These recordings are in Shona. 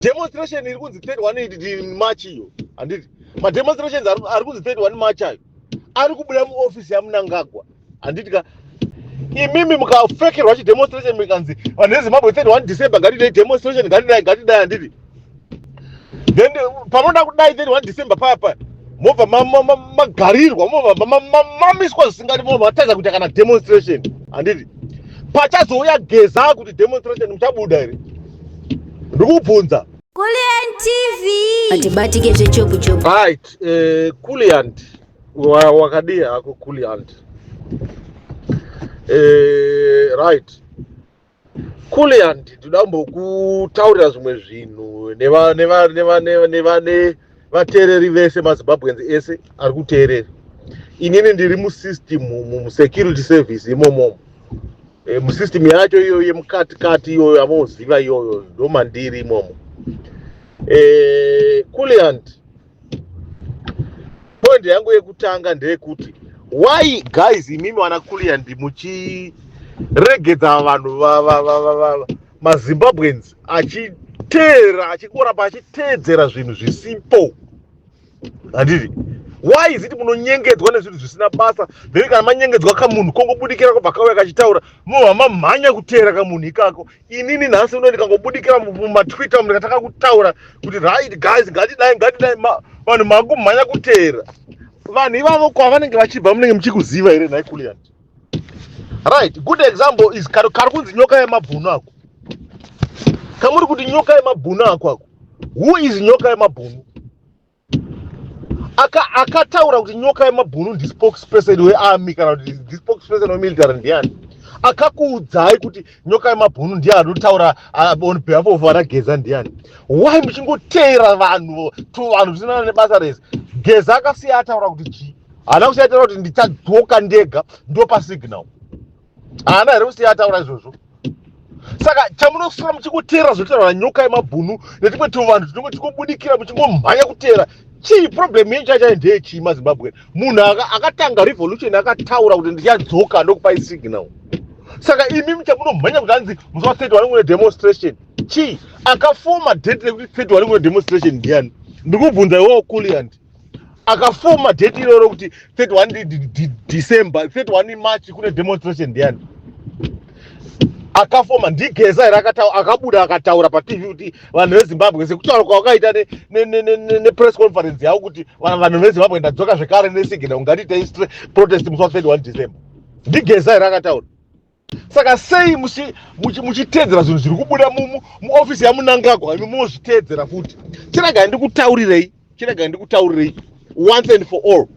Demonstration iri kunzi 31 March iyo, handiti? Mademonstrations ari kunzi 31 March ayo ari kubuda muofisi yaMunangagwa, handiti ka? Imimi mukafekerwa chidemonstration, mukanzi vanhu veZimbabwe, 31 December ngatidai demonstration, ngatidai, ngatidai, handiti? Then panoda kudai 31 December paya paya, mobva magarirwa, mobva mamamiswa zvisingadi, mobva matadza kuita kana demonstration, handiti? Pachazouya Geza kuti demonstration, muchabuda here? Ndikubvunza. Kulian TV. Atibatike zvechopu chopu. Right, Kuliant, wakadii hako Kuliant? Right, Kuliant, ndoda kumbokutaurira zvimwe zvinhu nevateereri vese, maZimbabweans ese ari kuteerera. Inini ndiri musystem, musecurity service imomomo. Musystem yacho iyoyo yemukati kati iyoyo yamoziva iyoyo, ndo mandiri imomo. Kuliant, point yangu yekutanga ndeyekuti why guys, imimi vana Kuliant, muchiregedza vanhu maZimbabweans achiteera, achingoramba achiteedzera zvinhu zvisipo, handiti? Why is it munonyengedzwa nezvinhu zvisina basa? Then kana manyengedzwa, kamunhu kongobudikira kubva kauya kachitaura, mobva mamhanya kuteera kamunhu ikako. Inini nhasi uno ndikangobudikira mumaTwitter, ndikatanga kutaura kuti right guys, ngatidai, ngatidai, vanhu makumhanya kuteera vanhu ivavo. Kwavanenge vachibva munenge muchikuziva here nhai Kuliant? Right, good example is kari kunzi Nyoka Yemabhunu ako, kamuri kuti Nyoka Yemabhunu ako ako. Who is Nyoka Yemabhunu? Akataura kuti Nyoka Yemabhunu ndispokesperson wearmy kana kuti ndispokesperson wemilitary ndiani? Akakuudzai kuti Nyoka Yemabhunu ndiye anotaura on behalf of vana Geza ndiani? Why muchingoteera vanhu, tuvanhu tusina nebasa rese? Geza akasiya ataura kuti chii? Haana kusiya ataura kuti ndichadzoka ndega, ndopa signal? Haana here kusiya ataura izvozvo? Saka chamunoswera muchingoteera zvotaura Nyoka Yemabhunu netimwe tuvanhu tinonge tichingobudikira, muchingomhanya kuteera chii? Problem yenyu chaichai ndeyechii, maZimbabwe? Munhu akatanga revolution akataura kuti ndichadzoka, ndokupai signal. Saka imi chamunomhanya kuti hanzi musi wa31 kune demonstration chii? Akafoma date rekuti 31 kune demonstration ndiani? Ndikubvunza iwewo Kuliant, akafoma date iroro kuti 31 December, 31 March kune demonstration ndiani akafoma? NdiGeza here akabuda akataura paTV kuti vanhu veZimbabwe, sekutaura kwavakaita nepress conference yavo kuti vanhu veZimbabwe, ndadzoka zvekare nesignal, ngatiitei protest musi wa31 December? NdiGeza here akataura? Saka sei muchiteedzera zvinhu zviri kubuda muofisi yaMunangagwa? Imi mozviteedzera futi. Chiregai ndikutaurirei, chiregai ndikutaurirei once and for all.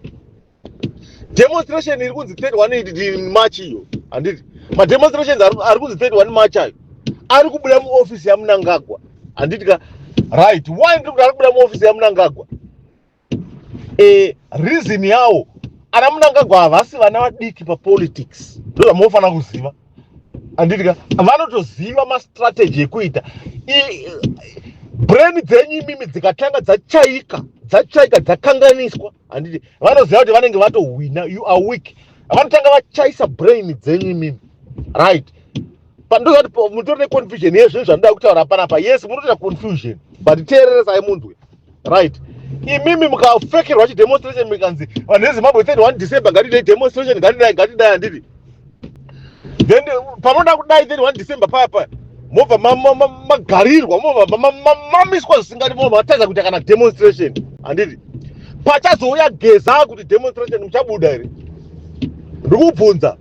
Demonstration iri kunzi 31 March iyo, handiti? Mademonstrations ari kunzi 31 March ayo ari kubuda muofisi yaMunangagwa, handiti ka? Right, why ndiri kuti ari kubuda muofisi yaMunangagwa? Reason yawo, ana Munangagwa havasi vana vadiki papolitics, ndo zvamunofanira kuziva, handiti ka? Vanotoziva mastrategy ekuita. Brain dzenyu imimi dzikatanga dzachaika, dzachaika, dzakanganiswa, handiti vanoziva kuti vanenge vatohwina? You are weak. Vanotanga vachaisa brain dzenyu imimi, right? Pandozati mutori neconfusion yezvinhu zvandinoda kutaura panapa. Yes, munotoita confusion, but teereresai munzwe. Right, imimi mukafekerwa chidemonstration, mukanzi vanhu veZimbabwe, 31 December ngatidai demonstration, ngatidai, ngatidai, handiti? Then panoda kudai 31 December paya paya, mobva magarirwa, mobva mamamiswa zvisingadi, mobva matadza kuita kana demonstration, handiti? Pachazouya Geza kuti demonstration, muchabuda here? Ndikubvunza,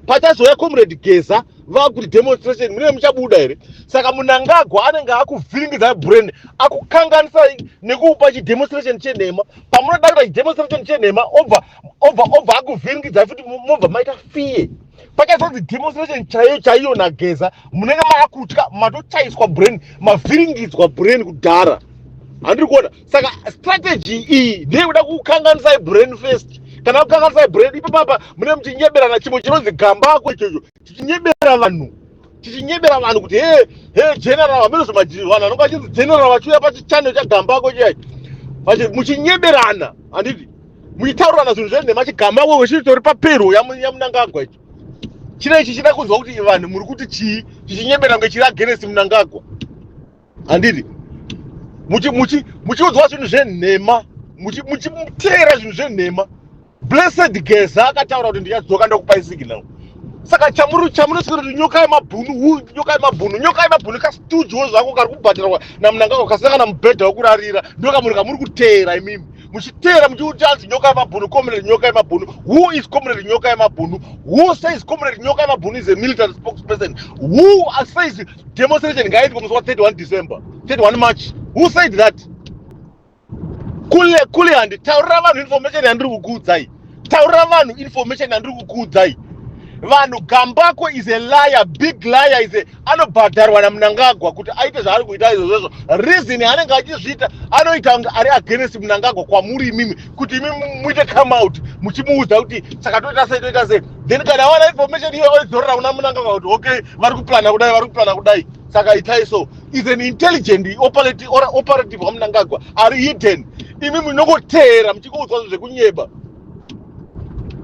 pachazouya Comrade Geza vakuti demonstration, munenge muchabuda here? Saka Munangagwa anenge akuvhiringidza brain, akukanganisa nekuupa chidemonstration chenhema. Pamunoda kuita chidemonstration chenhema, obva akuvhiringidza futi, mobva maita fear. Pachazonzi demonstration chaiyo chaiyo naGeza, munenge maakutya, matochaiswa brain, mavhiringidzwa brain kudhara, handiri kuona? Saka strategy iyi ndeyekuda kukanganisai brain first. Kana kukanganisai brain ipapapa, mune muchinyeberana chimwe chinonzi Gambako ichocho, chichinyebera vanhu, chichinyebera vanhu kuti he he general, hameno vanhu vanonge vachinzi general vachiuya pachichannel chaGambako chiyai, muchinyeberana, handiti? Muchitaurirana zvinhu zvenhema. ChiGambako chitori papero yaMunangagwa icho. Chinechi chida kunzwa kuti vanhu muri kuti chii, chichinyebera kunge chiri against Munangagwa, handiti? Muchiudzwa zvinhu zvenhema, muchiteera zvinhu zvenhema. Blessed Geza akataura kuti ndichadzoka ndokupai signal. Saka chamunoswera kuti Nyoka yemabhunu, Nyoka yemabhunu, Nyoka yemabhunu, kastudio zvako kari kubhadharwa naMnangagwa, kasina kana mubhedha wekurarira, ndokamuri kamuri kuteera imimi, muchiteera muchiuti anzi Nyoka yemabhunu, Comrade Nyoka yemabhunu. Who is Comrade Nyoka yemabhunu? Who says Comrade Nyoka yemabhunu is a military spokesperson? Who says demonstration ngaiitwe musi wa31 December, 31 March? Who said that? Kule kule, handi taurira vanhu information yandiri kukuudzai. Taurira vanhu information yandiri kukuudzai. Vanhu, Gambakwe is a liar, big liar. Is a anobhadharwa naMnangagwa kuti aite zvaari kuita izvozvozvo. Reason yaanenge achizviita, anoita kunge ari against Mnangagwa kwamuri imimi, kuti imi muite come out muchimuudza kuti saka toita sei, toita sei. Then kana awana information iyo, oidzorera kuna Mnangagwa kuti okay, vari kuplana kudai, vari kuplana kudai, saka itai so. Is an intelligent operative waMnangagwa ari hidden. Imi munongoteera muchingoudzwa zvinhu zvekunyeba,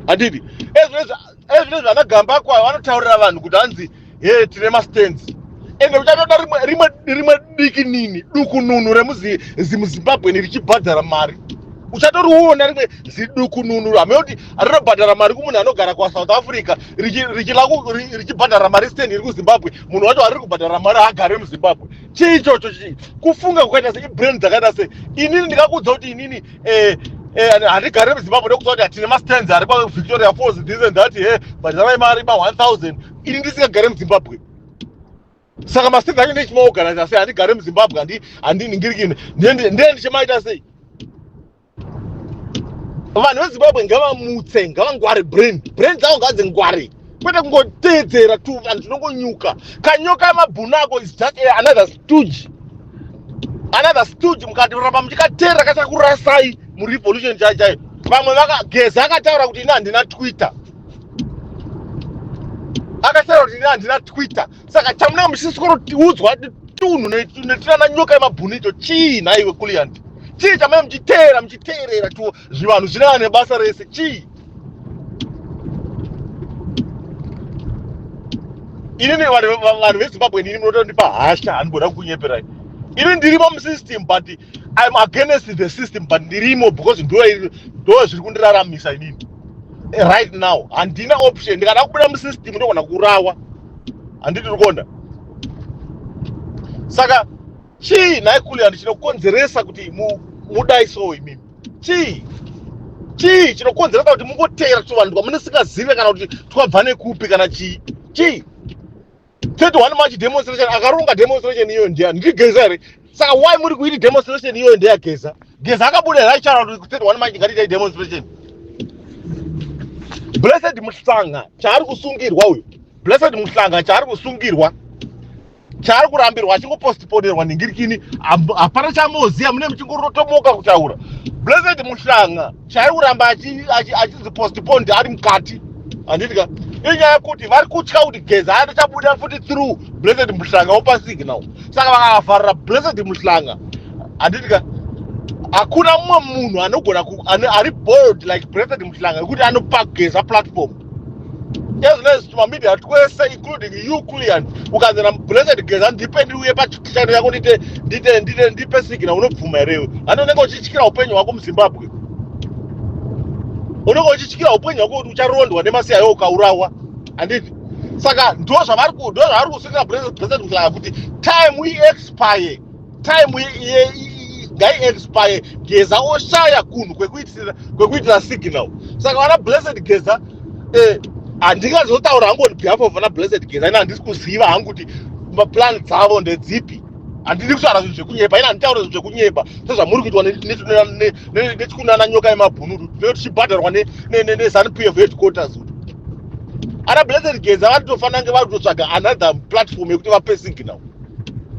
handiti? Ezvinezvi vana Gambakwa vanotaurira vanhu kuti hanzi he, tine mastands. Ende uchatoda rimwe diki nini dukununu remuzimbabweni richibhadhara mari. Uchatoriona rimwe zidukununu hamene kuti rinobhadhara mari kumunhu anogara kwaSouth Africa, richibhadhara mari stand iri kuZimbabwe. Munhu wacho ariri kubhadhara mari haagare muZimbabwe. Chii ichocho? Chii kufunga kwakaita sei? Ibrain dzakaita sei? Inini ndingakuudza kuti inini handigare muZimbabwe, ndokuudza kuti hatine mastands ari kwaVictoria Falls, this and that, he, bhadharai mari ma 1000, ini ndisingagare muZimbabwe. Saka mastands acho ndechimaorganiza sei? Handigare muZimbabwe, handinhingirikini, ndiye ndichimaita sei? Vanhu veZimbabwe ngavamutse, ngavangware brain. Brain dzavo ngadzingware, kwete kungoteedzera tu vanhu tinongonyuka. Kanyoka yemabhunu ako is just another stooge, another stooge. Mukati ramba muchikateerera, kachakurasai murevolution chai chaiyo. Vamwe vakageza akataura kuti ini handina Twitter, akataura kuti ini handina Twitter. Saka chamunenge muchisvikorotiudzwa tunhu netinana Nyoka yemabhunu icho chii nhaiwe Kuliant? Chii chamunenge muchiteera, muchiteerera tu zvivanhu zvinava nebasa rese? Chii? Inini, vanhu veZimbabwe, inini munotondipa hasha, handimboda kukunyeperai. Ini ndirimo musystem, but I'm against the system, but ndirimo because ndo zviri kundiraramisa inini right now. Handina option. Ndikada kubuda musystem, ndogona kurawa, handiti? Uri kuona? Saka chii nhai Kulian chinokonzeresa kuti mudai so imimi? Chii, chii chinokonzeresa kuti mungoteera tuvanhu twamunesingazive kana kuti twabva nekupi kana chii? Chii? 31 March demonstration, akaronga demonstration iyoyo ndiani? NdiGeza here? Saka why muri kuiti demonstration iyoyo ndeyaGeza? Geza akabuda here achichara kuti 31 March ngatiitai demonstration? Blessed Muhlanga chaari kusungirwa uyu, Blessed Muhlanga chaari kusungirwa, chaari kurambirwa, achingopostponerwa ningirikini, hapana chamoziva, mune muchingorotomoka kutaura. Blessed Muhlanga chaari kuramba achinzi postponed ari mukati, handiti ka? Inyaya yekuti vari kutya kuti Geza atochabuda futi through Blessed Muhlanga opa signal. Saka vakavharira Blessed Muhlanga, handiti ka, hakuna mumwe munhu anogona ari bold like Blessed Muhlanga yekuti anopa Geza platform. Ezvinezvi tumamedia twese, including you, Kulian, ukanzi naBlessed Geza, "Ndipe, ndiuye pachano yako, ndite ndite ndite ndipe signal," unobvuma herewe? Handi unenge uchityira upenyu hwako muZimbabwe? Unenge uchityira upenyu hwako kuti ucharondwa nemasiyayo, ukaurawa, handiti? Saka ndo zvavari kusungira Blessed Muhlanga, kuti time iexpire, time ngaiexpire, Geza oshaya kunhu kwekuitira signal. Saka vana Blessed Geza, handingazotaura hangu on behalf of vana Blessed Geza. Ina handisi kuziva hangu kuti maplan dzavo ndedzipi. Handidi kutaura zvinhu zvekunyepa. Ina handitaura zvinhu zvekunyepa sezvamuri kuitwa nechikunana Nyoka yemabhunu tinenge tichibhadharwa neZANU PF headquarters. Ana Blessed Geza varitofanira kunge vari kutotsvaga another platform yekuti vape signal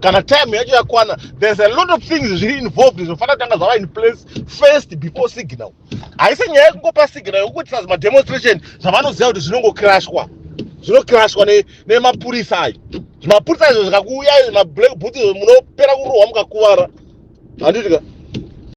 kana time yacho yakwana. There's a lot of things zviri involved zvinofanira kutanga zvava in place first before signal. Haisi nyaya yekungopa signal yekuitira zvimademonstration zvavanoziva kuti zvinongocrashwa, zvinocrashwa nemapurisa ayo. Zvimapurisa izvo zvikakuuyai, mablack boots izvo, munopera kurohwa mukakuvara, handiti ka?